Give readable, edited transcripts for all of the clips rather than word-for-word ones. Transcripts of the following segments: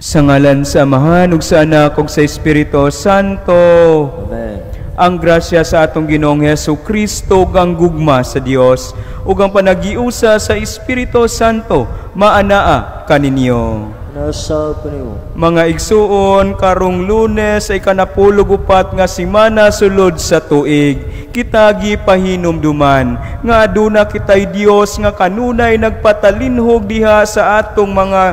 Sa ngalan sa Amahan ug sa Anak ug sa Espiritu Santo. Amen. Ang grasya sa atong Ginoong Hesus Kristo ug ang gugma sa Dios ug ang panagiusa sa Espiritu Santo maanaa kaninyo. Nasa kanimo. Mga igsuon, karong Lunes ay 14 nga semana sulod sa tuig. Kita gipahinumduman nga aduna kitay Dios nga kanunay nagpatalinhog diha sa atong mga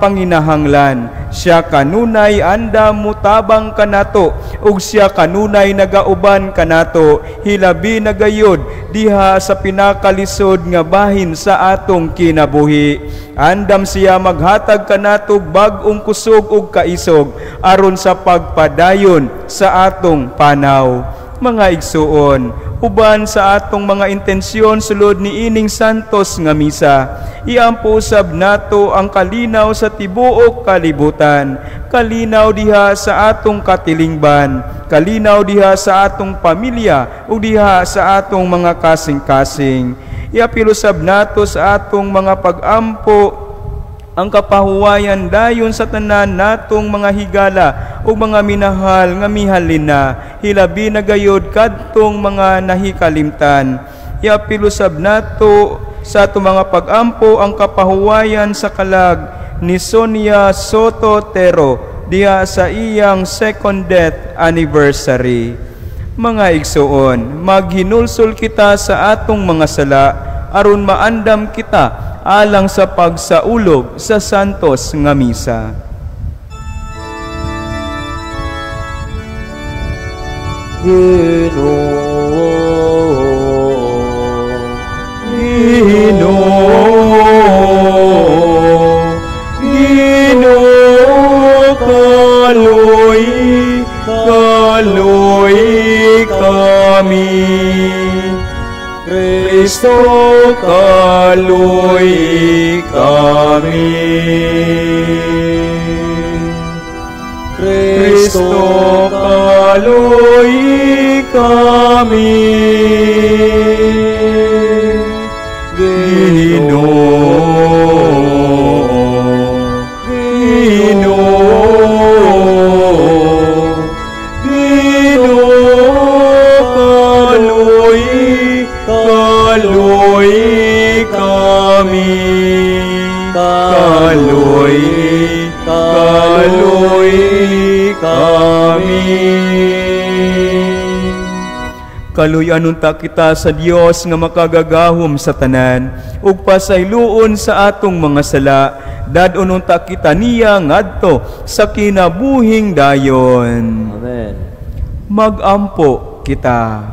panginahanglan. Siya kanunay andam mutabang kanato ug siya kanunay nagauban kanato, hilabi na gayud diha sa pinakalisod nga bahin sa atong kinabuhi. Andam siya maghatag kanato bag-ong kusog ug kaisog aron sa pagpadayon sa atong panaw. Mga igsuon, uban sa atong mga intensyon sulod niining santos nga misa, iampo usab nato ang kalinaw sa tibuok kalibutan, kalinaw diha sa atong katilingban, kalinaw diha sa atong pamilya ug diha sa atong mga kasing-kasing. Iapil usab nato sa atong mga pag-ampo ang kapahuwayan dayon sa tanan natong mga higala ug mga minahal nga mihalin na, hilabi na gayod kadtong mga nahikalimtan. Iapil usab nato sa atong mga pag-ampo ang kapahuwayan sa kalag ni Sonia Soto Tero diha sa iyang second death anniversary. Mga igsuon, maghinulsol kita sa atong mga sala aron maandam kita alang sa pagsaulog sa santos nga misa. Ginoo, Ginoo, Ginoo, kaloy, kaloy kami. Kristo, kaloy kami. Kristo, kaloy kami. Ginoo, Ginoo, Ginoo, kaloy, kaloy kami. Kaloy, kaloy kami. Kaluyan unta kita sa Dios nga makagagahom sa tanan ug pasayloon sa atong mga sala. Dad-on unta kita niya ngadto sa kinabuhing dayon. Amen. Magampo kita.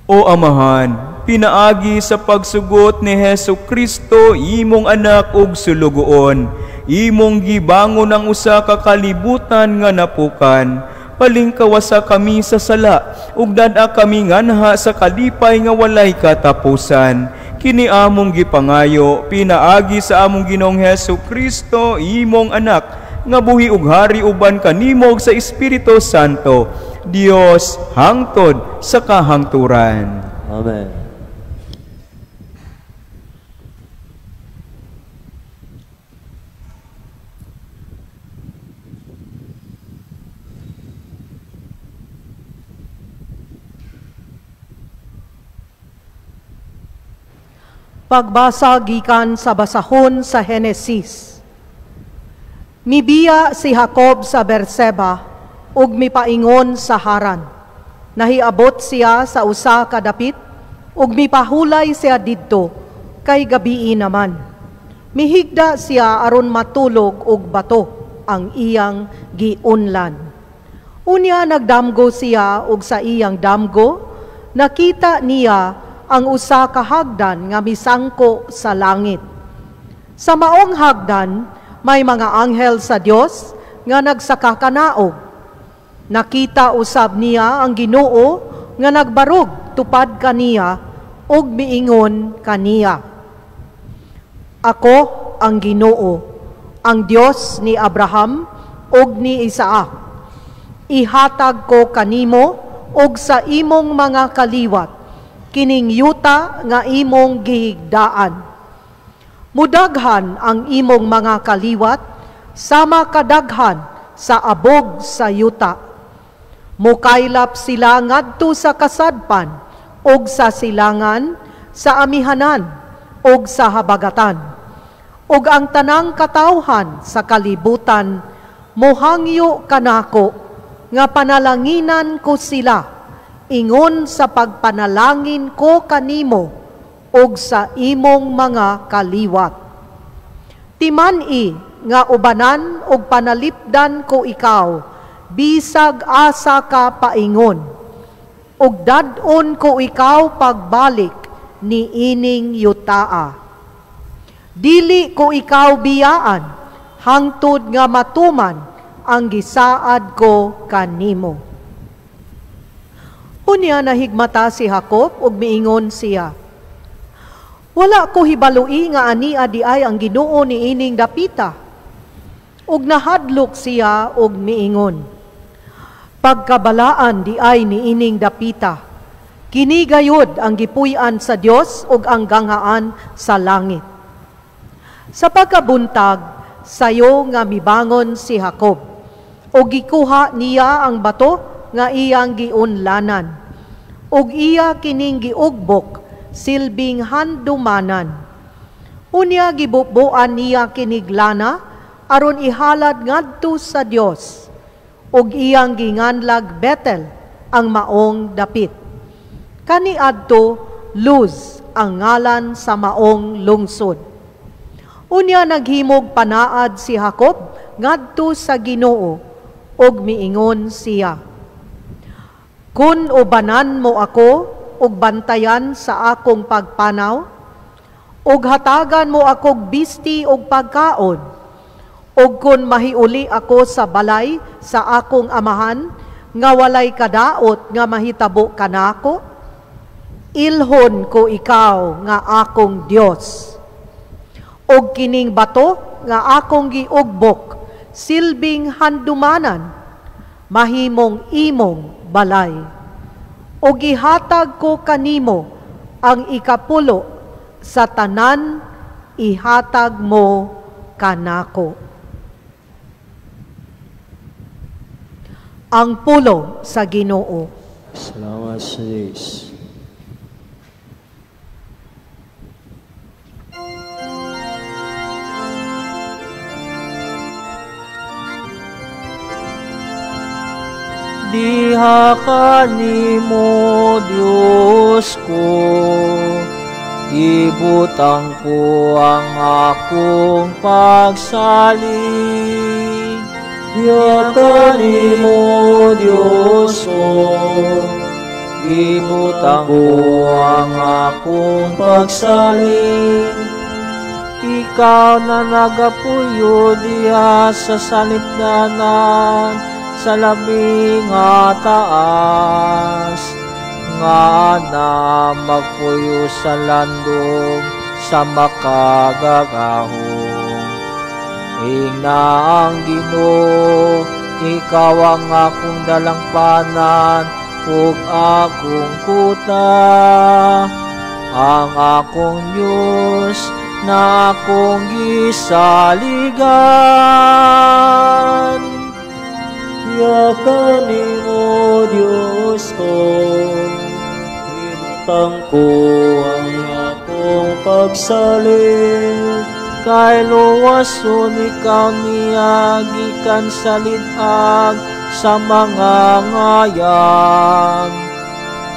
O Amahan, pinaagi sa pagsugot ni Hesu Kristo imong anak ug sulugoon, imong gibangon ang usa ka kalibutan nga napukan. Palingkawasa kami sa sala ug dad-a kami nganha sa kalipay nga walay katapusan. Kini among gipangayo pinaagi sa among Ginoong Hesu Kristo imong anak nga buhi ug hari uban kanimo sa Espiritu Santo, Dios hangtod sa kahangturan. Amen. Pagbasa gikan sa basahon sa Henesis. Mibiya si Jacob sa Berseba ug mipaingon sa Haran. Nahiabot siya sa usa ka dapit ug mipahulay siya didto kay gabii naman. Mihigda siya aron matulog og bato ang iyang giunlan. Unya nagdamgo siya ug sa iyang damgo nakita niya ang usa ka hagdan nga misangko sa langit. Sa maong hagdan may mga anghel sa Dios nga nagsakakanaog. Nakita usab niya ang Ginoo nga nagbarog tupad kaniya ug miingon kaniya. Ako ang Ginoo, ang Dios ni Abraham ug ni Isaac. Ihatag ko kanimo ug sa imong mga kaliwat kining yuta nga imong gihigdaan. Mudaghan ang imong mga kaliwat sama kadaghan sa abog sa yuta. Mukaylap sila ngadto sa kasadpan ug sa silangan, sa amihanan ug sa habagatan. Ug ang tanang katawhan sa kalibutan mohangyo kanako nga panalanginan ko sila, ingon sa pagpanalangin ko kanimo ug sa imong mga kaliwat. Timan-i nga ubanan ug panalipdan ko ikaw, bisag asa ka paingon, ug dad-on ko ikaw pagbalik ni ining yutaa. Dili ko ikaw biyaan, hangtod nga matuman ang gisaad ko kanimo. Unya nahigmata si Jacob ug miingon siya, wala ko hibalui nga ania di ay ang Ginoo ni ining dapita. Ug nahadlok siya ug miingon, pagkabalaan di ay ni ining dapita, kini gayud ang gipuy-an sa Dios ug ang ganghaan sa langit. Sa pagkabuntag, sayo nga mibangon si Jacob, ug gikuha niya ang bato nga iyang giunlanan, ug iya kining giugbok silbing handumanan. Unya gibubuan niya kiniglana aron ihalad ngadto sa Dios, ug iyang ginganlag Betel ang maong dapit. Kaniadto Luz ang ngalan sa maong lungsod. Unya naghimog panaad si Jacob ngadto sa Ginoo, ug miingon siya, kun ubanan mo ako ug bantayan sa akong pagpanaw, ug hatagan mo akog bisti ug pagkaon, ug kun mahiuli ako sa balay sa akong amahan nga walay kadaot nga mahitabo kanako, ilhon ko ikaw nga akong Dios. Ug kining bato nga akong giugbok silbing handumanan, mahimong imong balay. Ug ihatag ko kanimo ang ikapulo sa tanan ihatag mo kanako. Ang pulong sa Ginoo. Salamat sa Diyos. Diha kanimo, Diyos ko, ibutang ko ang akong pagsalig. Diha kanimo, Diyos ko, ibutang ko ang akong pagsalig. Ikaw na nagapuyo diha sa salipdanan, sa labi nga taas, nga na magpuyo sa landong sa makagagahong. Ingna ang Ginoo, ikaw ang akong dalangpanan ug akong kuta, ang akong Diyos na akong gisaligan. Diha kanimo, Diyos ko, ibutang ko ang akong pagsalig. Kay luwason ikaw niya gikan sa lid-ag sa mga ngayan,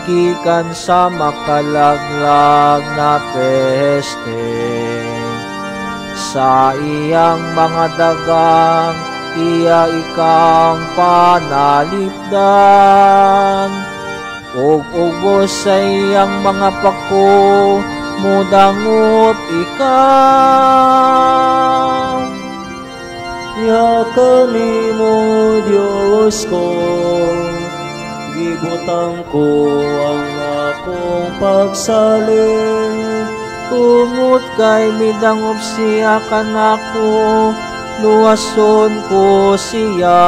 gikan sa makalaglag na peste. Sa iyang mga dagang iya ikang panalipdan, ug ubos sa iyang mga pako mudangot ikaw. Diha kanimo, Diyos ko, gibutang ko ang akong pagsalig. Tungod kay midangop siya kanako, luwason ko siya.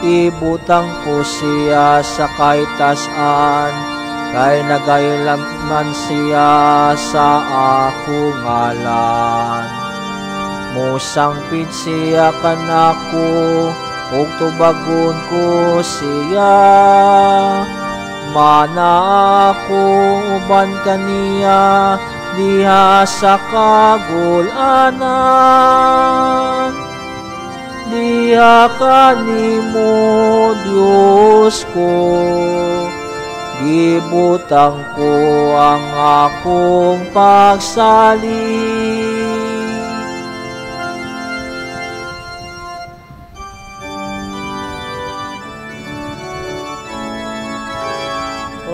Ibutang ko siya sa kaitasan, kay nagailaman siya sa akong ngalan. Musangpit siya kanako, ug tubagon ko siya. Mana ako uban kaniya diha sa kagulanan. Diha kanimo, Dios ko, gibutang ko ang akong pagsalig.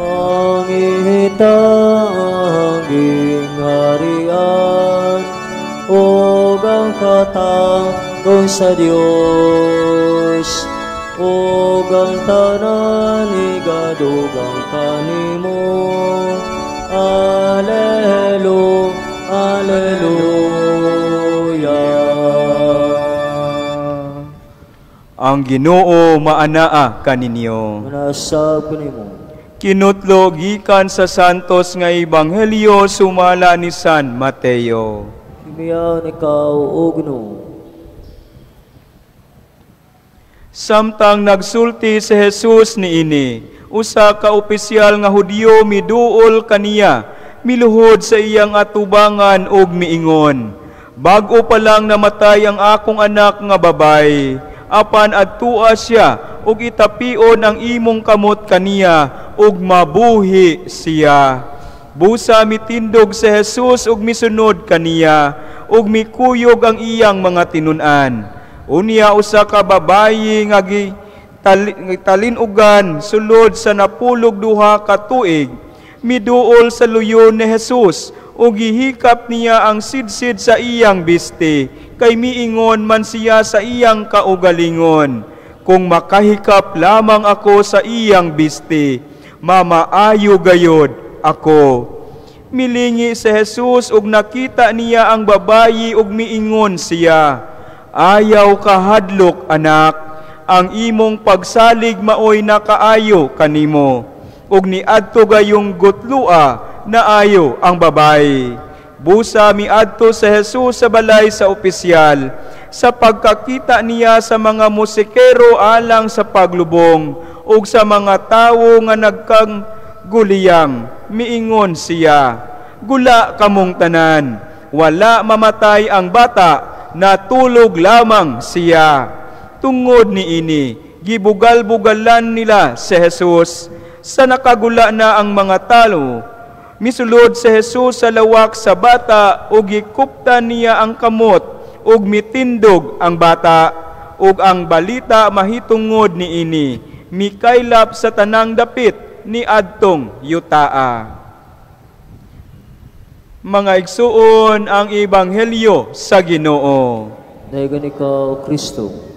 Ang ihitang gingharian ug ang katarong sa Dios, ug ang tanan igadugang kanimo. Alleluia, alleluia. Ang Ginoo maanaa kaninyo. Manasab kanimo. Kinutlo gikan sa Santos nga Ebanghelyo sumala ni San Mateo. Himiyan ikaw, o Ginoo. Samtang nagsulti si Jesus niini, usa ka opisyal nga Hudyo miduol kaniya, miluhod sa iyang atubangan ug miingon, "Bag-o pa lang namatay ang akong anak nga babay, apan adtua siya ug itapion ang imong kamot kaniya ug mabuhi siya." Busa mitindog si Jesus ug misunod kaniya ug mikuyog ang iyang mga tinun-an. Unya usa ka babayi nga gitalinugan sulod sa 12 ka tuig, miduol sa luyon ni Jesus ug gihikap niya ang sidsid sa iyang biste, kay miingon man siya sa iyang kaugalingon, "Kung makahikap lamang ako sa iyang biste, mamaayo gayod ako." Milingi si Jesus ug nakita niya ang babayi ug miingon siya, "Ayaw kahadlok, anak, ang imong pagsalig maoy nakaayo kanimo." Ug niadto gayong gutlua, naayo ang babayi. Busa miadto si Jesus sa balay sa opisyal. Sa pagkakita niya sa mga musikero alang sa paglubong ug sa mga tawo nga nagkangguliyang, miingon siya, "Gula kamong tanan, wala mamatay ang bata, natulog lamang siya." Tungod niini, gibugal-bugalan nila si Jesus. Sa nakagula na ang mga talo, misulod si Jesus sa lawak sa bata ug gikuptan niya ang kamot ug mitindog ang bata, ug ang balita mahitungod niini mikaylap sa tanang dapit ni adtong yutaa. Mga igsuon, ang ebanghelyo sa Ginoo. Dayon ikaw, Kristo.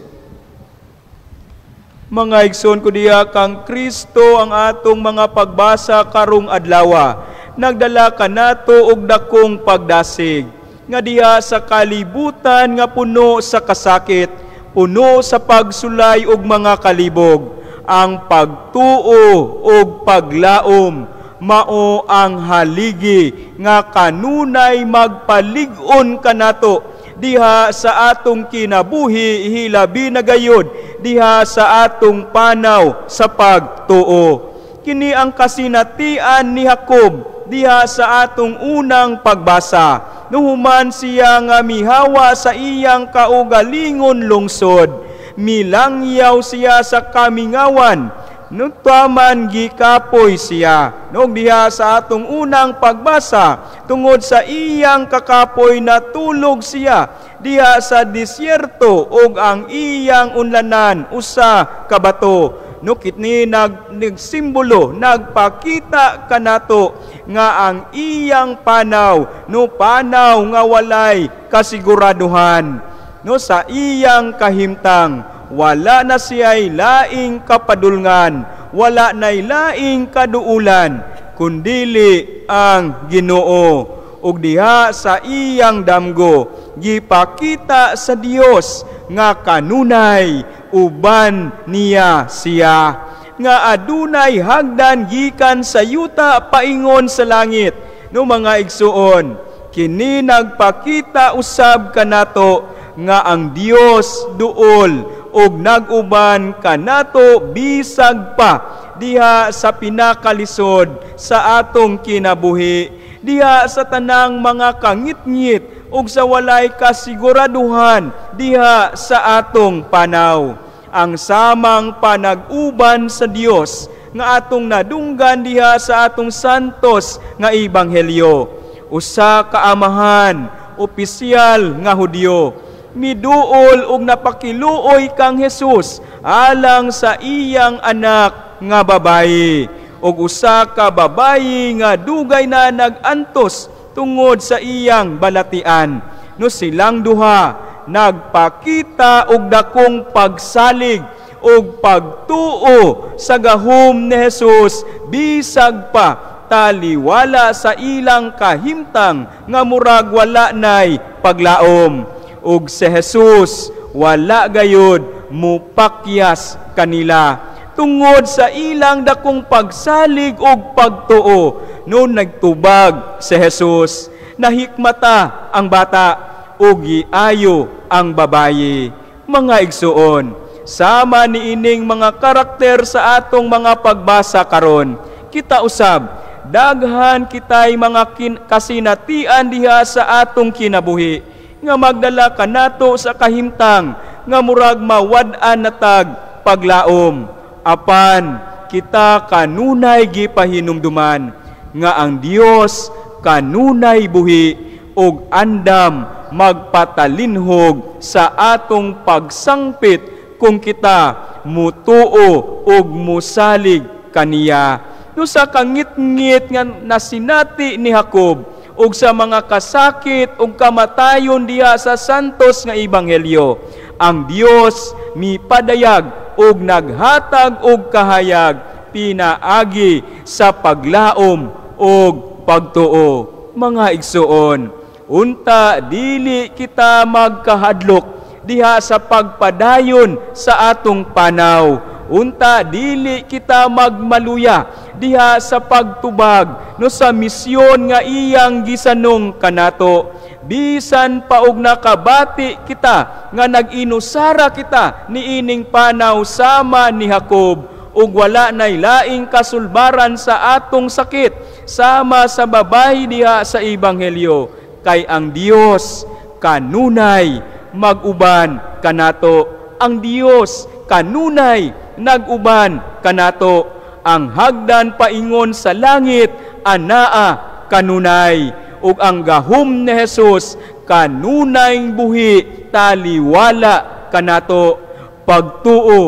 Mga igsuon ko diha kang Kristo ang atong mga pagbasa karong adlawa, nagdala kanato og dakong pagdasig nga diha sa kalibutan nga puno sa kasakit, puno sa pagsulay ug mga kalibog, ang pagtuo ug paglaom mao ang haligi nga kanunay magpalig-on kanato diha sa atong kinabuhi, hilabi na gayod diha sa atong panaw sa pagtuo. Kini ang kasinatian ni Jacob diha sa atong unang pagbasa. Nuhuman siya nga mihawa sa iyang kaugalingon lungsod, milangyaw siya sa kamingawan, nutaman gikapoy siya. Noong diha sa atong unang pagbasa, tungod sa iyang kakapoy natulog siya diha sa disyerto ug ang iyang unlanan usa ka bato. Nukit ni nagsimbolo, nagpakita kanato nga ang iyang panaw no panaw nga walay kasiguraduhan, no sa iyang kahimtang wala na siya'y laing kapadulngan, wala na'y laing kaduulan, kundili ang Ginoo. Ug diha sa iyang damgo gipakita sa Dios nga kanunay uban niya siya. nga adunay hagdan gikan sa yuta paingon sa langit. No mga igsuon, kini nagpakita usab kanato nga ang Dios duol og nag-uban kanato bisag pa diha sa pinakalisod sa atong kinabuhi, diha sa tanang mga kangitngit ug sa walay kasiguraduhan diha sa atong panaw. Ang samang panag-uban sa Dios nga atong nadunggan diha sa atong santos nga ebanghelyo. Usa ka amahan, opisyal nga Hudyo, miduol og napakiluoy kang Hesus alang sa iyang anak nga babayi, ug usa ka babayi nga dugay na nag-antos tungod sa iyang balatian. No silang duha nagpakita og dakong pagsalig og pagtuo sa gahom ni Hesus bisag pa taliwala sa ilang kahimtang nga murag wala nay paglaom. Ug si Hesus wala gayud mupakyas kanila tungod sa ilang dakong pagsalig ug pagtuo. No nagtubag si Hesus, nahikmata ang bata ug giayo ang babayi. Mga igsuon, sama niining mga karakter sa atong mga pagbasa karon, kita usab daghan kitay mga kasinatian diha sa atong kinabuhi nga magdala kanato sa kahimtang nga murag mawad-an natag paglaom. Apan kita kanunay gipahinumduman nga ang Dios kanunay buhi ug andam magpatalinhog sa atong pagsangpit kung kita mutuo ug musalig kaniya. No sa kangitngit nga nasinati ni Jacob ug sa mga kasakit ug kamatayon diha sa santos nga ebanghelyo, ang Dios mipadayag ug naghatag og kahayag pinaagi sa paglaom ug pagtuo. Mga igsuon, unta dili kita magkahadlok diha sa pagpadayon sa atong panaw. Unta dili kita magmaluya diha sa pagtubag no sa misyon nga iyang gisanong kanato. Bisan pa og nakabati kita nga nag-inusara kita niining panaw sama ni Jacob ug wala nay laing kasulbaran sa atong sakit sama sa babayi diha sa ebanghelyo, kay ang Dios kanunay mag-uban kanato. Ang Dios kanunay nag-uban kanato. Ang hagdan paingon sa langit anaa kanunay, ug ang gahom ni Hesus kanunay buhi taliwala kanato. Pagtuo,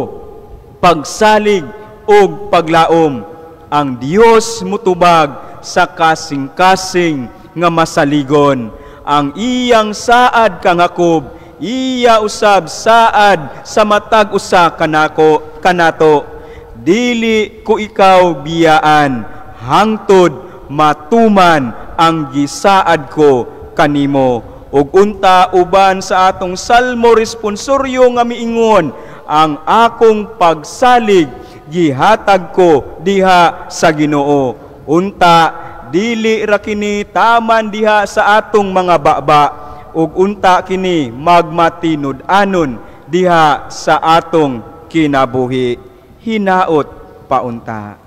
pagsalig ug paglaom, ang Dios mutubag sa kasing-kasing nga masaligon. Ang iyang saad kang Jacob, iya usab saad sa matag usa kanako kanato. Dili ko ikaw biyaan hangtod matuman ang gisaad ko kanimo. Ug unta uban sa atong salmo responsoryo nga miingon, ang akong pagsalig gihatag ko diha sa Ginoo. Unta dili ra kini taman diha sa atong mga baba, ug unta kini magmatinud-anon diha sa atong kinabuhi. Hinaot paunta.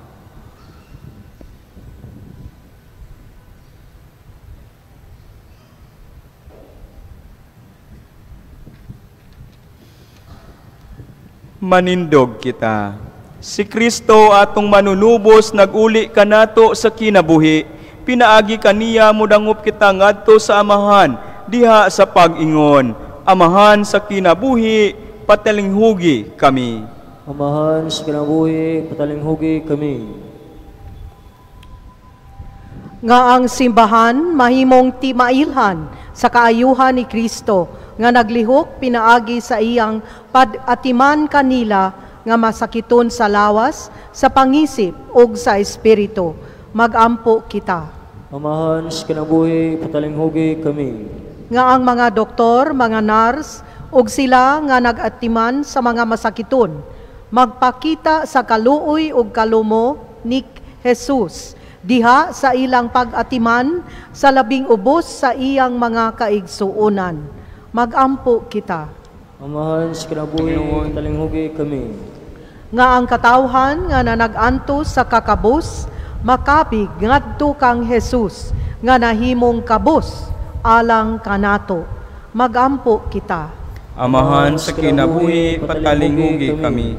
Manindog kita. Si Kristo atong manunubos naguli kanato sa kinabuhi. Pinaagi kaniya modangup kita ngadto sa Amahan diha sa pag-ingon. Amahan sa kinabuhi, patalinghugi kami. Amahan sa kinabuhi, patalinghugi kami. Nga ang simbahan mahimong timailhan sa kaayuhan ni Kristo nga naglihok pinaagi sa iyang pad-atiman kanila nga masakiton sa lawas, sa pangisip ug sa espiritu. Magampo kita. Amahan sa kinabuhi, patalinghugi kami. Nga ang mga doktor, mga nurse ug sila nga nag-atiman sa mga masakiton Magpakita sa kaluoy ug kalumo ni Jesus diha sa ilang pag-atiman sa labing ubos sa iyang mga kaigsuonan. Magampo kita. Amahan sa kinabuhi, patalinghugi kami. Nga ang katawhan nga nanag-antos sa kakabos, makabig ngadto kang Jesus nga nahimong kabos alang kanato. Magampo kita. Amahan sa kinabuhi, patalinghugi kami.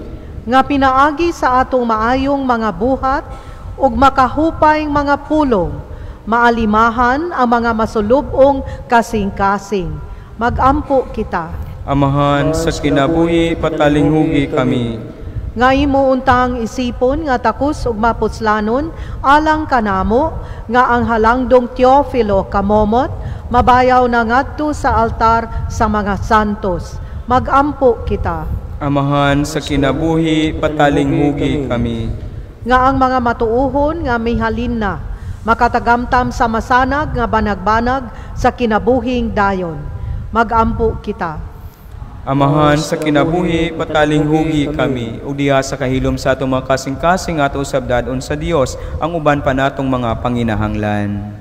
Nga pinaagi sa atong maayong mga buhat ug makahupay mga pulong, maalimahan ang mga masulubong kasing-kasing. Magampo kita. Amahan sa kinabuhi, patalinghugi kami. Nga imo untang isipon nga takos ug mapuslanon alang kanamo nga ang halangdong Teofilo kamomot mabayaw na ngadto sa altar sa mga santos. Magampo kita. Amahan sa kinabuhi, patalinghugi kami. Nga ang mga matuohon nga mihalin na makatagamtam sa masanag nga banag-banag sa kinabuhing dayon. Magampo kita. Amahan sa kinabuhi, patalinghugi kami. Ug diha sa kahilom sa atong mga kasing-kasing ato usab dad-on sa Dios ang uban pa natong mga panginahanglan.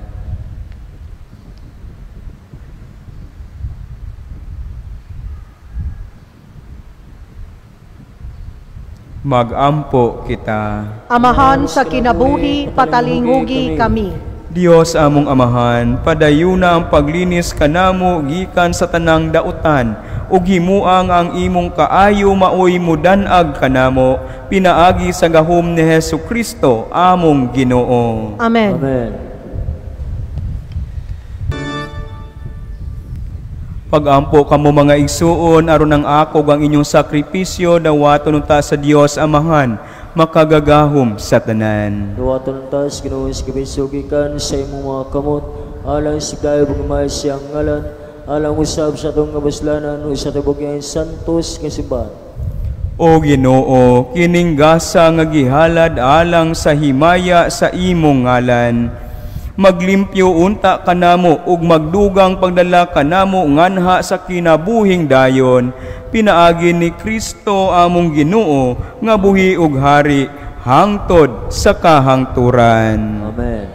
Magampo kita. Amahan sa kinabuhi, patalinghugi kami. Dios among amahan, padayuna ang paglinis kanamo gikan sa tanang dautan, ug himuang ang imong kaayo maoy mudan-ag kanamo, pinaagi sa gahom ni Hesus Kristo among Ginoo. Amen. Amen. Pagampo kamo mga igsuon, aron ang akog ang inyong sakripisyo dawaton unta sa Dios Amahan, makagagahom sa tanan. Dawaton unta sa Ginoo sa gikan sa imong mga kamot, alang sa dayo pagmamahal siyang ngalan, alang usab sa atong kabuslanan ug sa tibok santos nga simbahan. O Ginoo, kining gasa nga gihalad alang sa himaya sa imong ngalan, maglimpyo unta kanamo ug magdugang pagdala kanamo nganha sa kinabuhing dayon, pinaagi ni Kristo among Ginoo nga buhi ug hari hangtod sa kahangturan. Amen.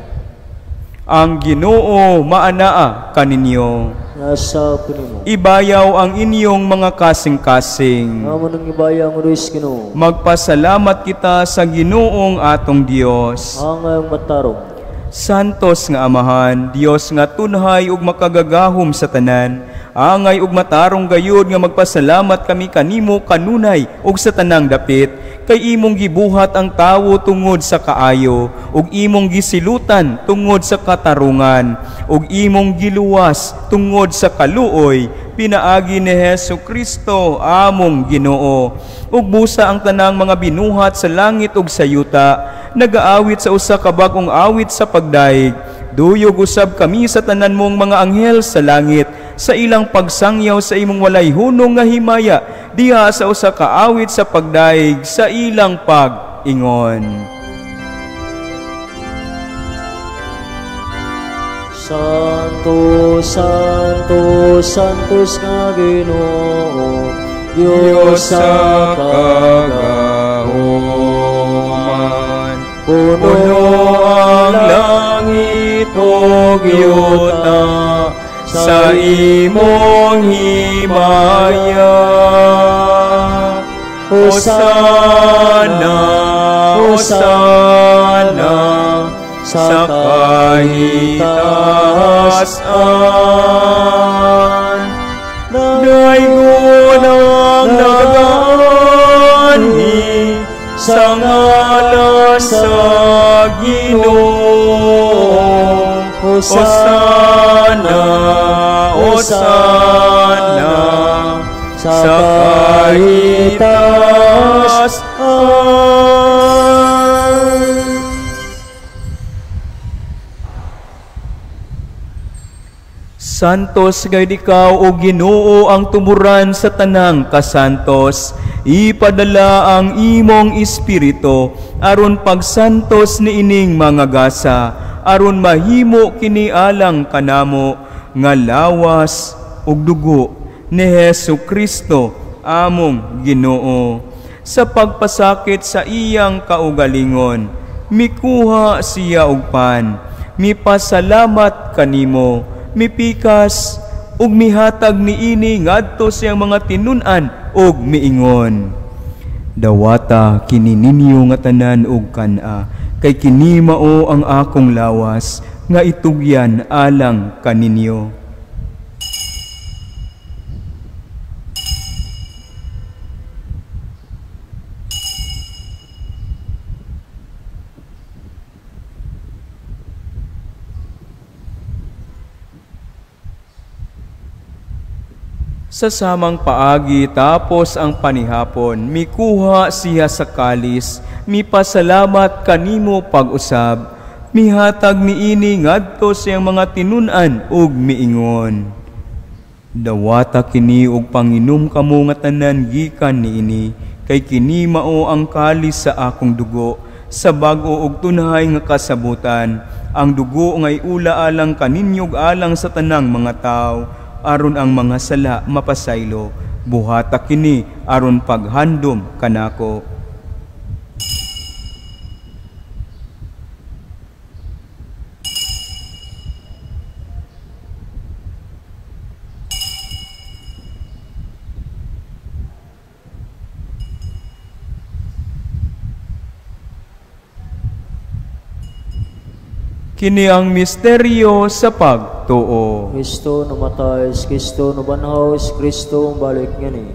Ang Ginoo maanaa kaninyo. Nasa kanimo. Ibayaw ang inyong mga kasing-kasing. Amo nang ibayaw ang Diyos Ginoo. Magpasalamat kita sa Ginoong atong Dios. Ang matarong. Santos nga Amahan, Dios nga tunhay ug makagagahom sa tanan, angay ug matarong gayud nga magpasalamat kami kanimo kanunay ug sa tanang dapit, kay imong gibuhat ang tawo tungod sa kaayo, ug imong gisilutan tungod sa katarungan, ug imong giluwas tungod sa kaluoy, pinaagi ni Hesus Kristo among Ginoo. Ug busa ang tanang mga binuhat sa langit ug sa yuta, nagaawit sa usa ka bag-ong awit sa pagdaig. Duyog usab kami sa tanan mong mga anghel sa langit, sa ilang pagsangyaw sa imong walay hunong nga himaya, diha sa usa ka awit sa pagdaig sa ilang pag-ingon. Santo, Santo, Santos nga Ginoo, Dios sa kagahuman, puno ang langit ug yuta sa imong himaya. Hosana, Hosana sa kahitaas-an. Daygon ang nagaanhi sa ngalan sa Ginoo. Hosana, Hosana sa kahitaas-an. Santos gayud ikaw, o Ginoo, ang tumuran sa tanang kasantos. Ipadala ang imong espiritu aron pagsantos niining mga gasa, aron mahimo kini alang kanamo nga lawas ug dugo ni Hesus Kristo among Ginoo. Sa pagpasakit sa iyang kaugalingon, mikuha siya og pan, mipasalamat kanimo, mipikas ug mihatag niini ngadto sa iyang mga tinun-an ug miingon, "Dawata kini ninyo nga tanan og kan-a, kay kini mao ang akong lawas nga itugyan alang kaninyo." Sa samang paagi tapos ang panihapon, mikuha siya sa kalis, mipasalamat kanimo pag-usab, mihatag niini ngadto sa iyang mga tinun-an ug miingon, "Dawata kini og panginom kamo nga tanan gikan niini, kay kini mao ang kalis sa akong dugo, sa bag-o ug tunhay nga kasabutan, ang dugo nga iula alang kaninyo ug alang sa tanang mga tawo, aron ang mga sala mapasaylo. Buhata kini aron paghandom kanako." Kini ang misteryo sa pagtuo. Kristo namatay, Kristo nabanhaw, Kristo balik ngani.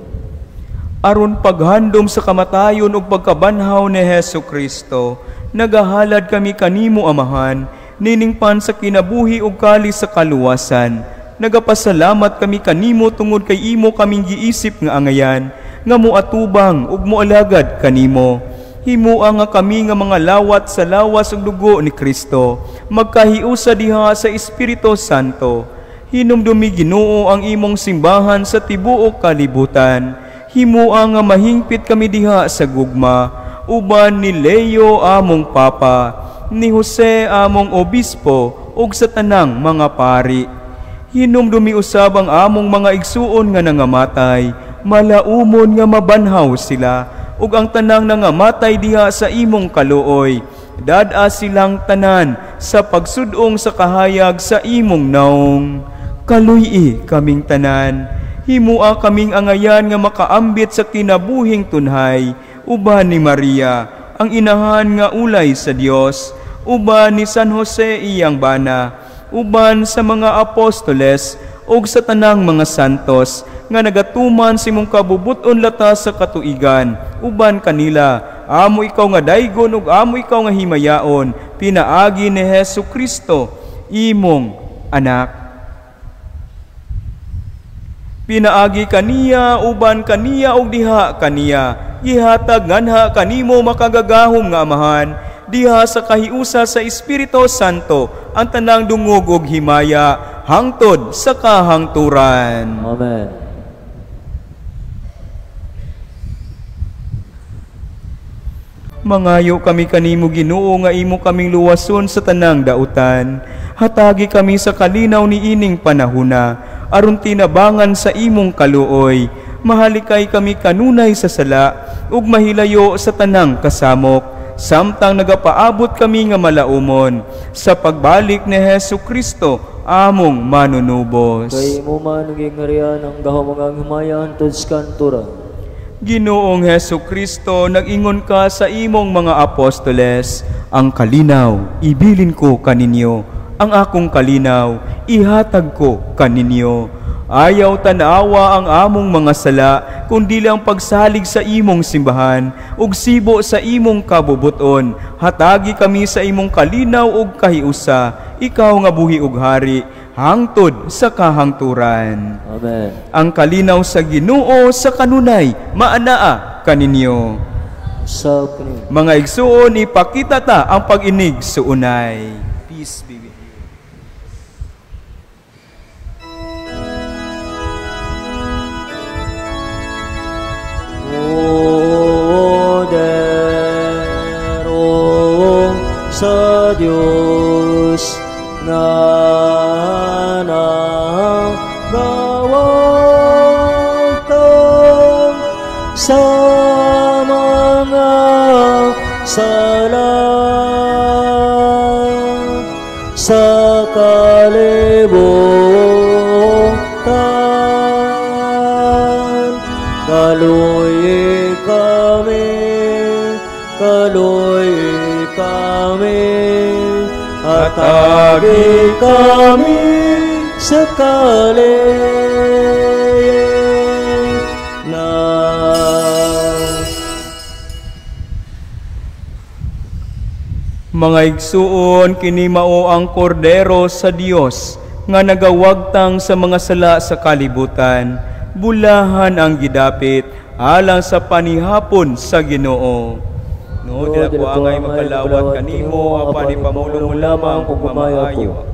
Aron paghandom sa kamatayon ug pagkabanhaw ni Hesus Kristo, nagahalad kami kanimo, Amahan, nining pan sa kinabuhi ug kalis sa kaluwasan. Nagapasalamat kami kanimo tungod kay imo kaming giisip nga angayan, nga moatubang ug moalagad kanimo. Himua nga kami nga mga lawat sa lawas ug dugo ni Kristo, magkahiusa diha sa Espiritu Santo. Hinumdumi, Ginoo, ang imong simbahan sa tibuok kalibutan. Himua nga mahingpit kami diha sa gugma, uban ni Leo among Papa, ni Jose among Obispo, ug sa tanang mga pari. Hinumdumi usab ang among mga igsuon nga nangamatay, malaumon nga mabanhaw sila, ug ang tanang nangamatay diha sa imong kaluoy. Dad-a silang tanan sa pagsudong sa kahayag sa imong naong. Kaluy-i kaming tanan, himua kaming angayan nga makaambit sa kinabuhing tunhay, uban ni Maria, ang inahan nga ulay sa Dios, uban ni San Jose iyang bana, uban sa mga apostoles ug sa tanang mga santos nga nagatuman sa imong kabubuton latas sa katuigan, uban kanila amo ikaw nga daygon ug amo ikaw nga himayaon, pinaagi ni Hesus Kristo imong anak. Pinaagi kaniya, uban kaniya ug diha kaniya, gihatag nganha kanimo makagagahom nga Amahan, diha sa kahiusa sa Espiritu Santo ang tanang dungog ug himaya hangtod sa kahangturan. Amen. Mangayo kami kanimo, Ginoo, nga imo kaming luwason sa tanang dautan. Hatagi kami sa kalinaw niining panahuna, aron tinabangan sa imong kaluoy. Mahalikay kami kanunay sa sala ug mahilayo sa tanang kasamok, samtang nagapaabot kami nga malaumon sa pagbalik ni Hesus Kristo among manunubos. Kay imo man ang gingharian, ang gahom ug ang himaya hangtod sa kanturan. Ginoong Hesus Kristo, nag-ingon ka sa imong mga apostoles, "Ang kalinaw ibilin ko kaninyo, ang akong kalinaw ihatag ko kaninyo." Ayaw tanawa ang among mga sala, kundi lang pagsalig sa imong simbahan ug sibo sa imong kabubuton. Hatagi kami sa imong kalinaw ug kahiusa, ikaw nga buhi ug hari hangtod sa kahangturan. Amen. Ang kalinaw sa Ginoo sa kanunay maanaa kaninyo. Sa kaninyo. Mga igsuon, ipakita ta ang pag-inig suunay. Peace be with you. Poderong sa Diyos nga nagawagtang sa mga Kaluoyi kami, kaluoyi kami, hatagi kami sa kalinaw. Mga igsuon, kini mao ang kordero sa Dios nga nagawagtang sa mga sala sa kalibutan. Bulahan ang gidapit alang sa panihapon sa Ginoo. No, dili ko angay makalawat kanimo, apan ipamulong mo lamang ug mamaayo.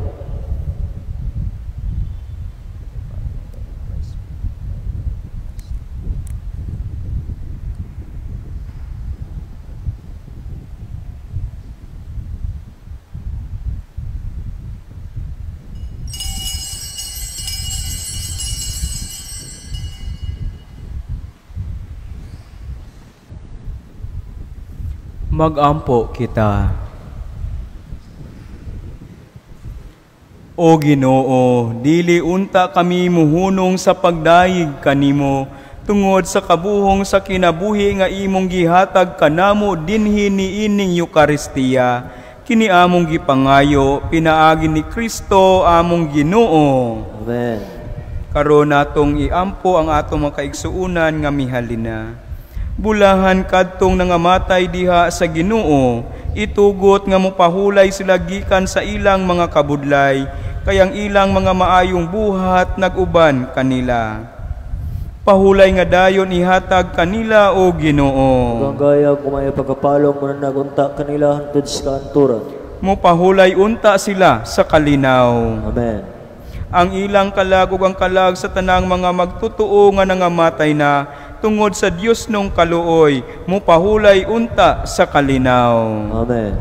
Magampo kita. O Ginoo, dili unta kami muhunong sa pagdayeg kanimo tungod sa kabuhong sa kinabuhi nga imong gihatag kanamo dinhi niining Eukaristiya. Kini among gipangayo pinaagi ni Kristo among Ginoo. Amen. Karon natong iampo ang atong mga kaigsuonan nga mihalina. Bulahan kadtong nangamatay diha sa Ginoo, itugot nga mopahulay sila gikan sa ilang mga kabudlay, kayang ilang mga maayong buhat nag-uban kanila. Pahulay nga dayon ihatag kanila, o Ginoo. Ug ang gaya kung may pagkapalong mo na nagunta kanila hantod sa kaanturan. Mopahulay unta sila sa kalinaw. Amen. Ang ilang kalag ug ang kalag sa tanang mga magtutuo nga nangamatay na tungod sa Dios nung kaluoy, mupahulay unta sa kalinaw. Amen.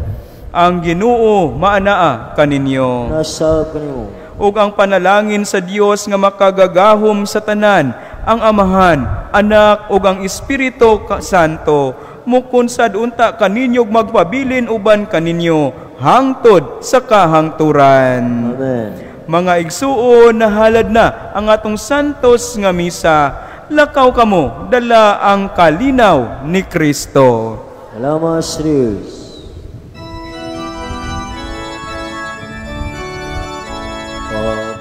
Ang Ginoo maanaa kaninyo. Nasa kanimo. Ug ang panalangin sa Dios nga makagagahom sa tanan, ang Amahan, Anak ug ang Espiritu Santo, mukunsad unta kaninyo ug magpabilin uban kaninyo hangtod sa kahangturan. Amen. Mga igsuon, nahalad na ang atong santos nga misa. Lakaw kamo, dala ang kalinaw ni Kristo. Salamat sa Diyos.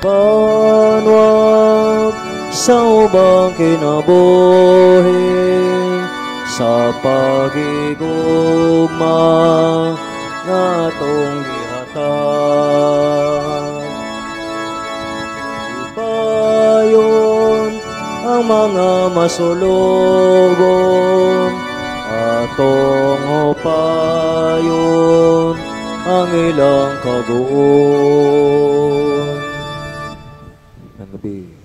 Kapanwag sa ubang kinabuhi, sa pagigugma nga atong gihatag. Ipayon ang mga masulugon, atong hupayon ang ilang kaguon. Ang gabi.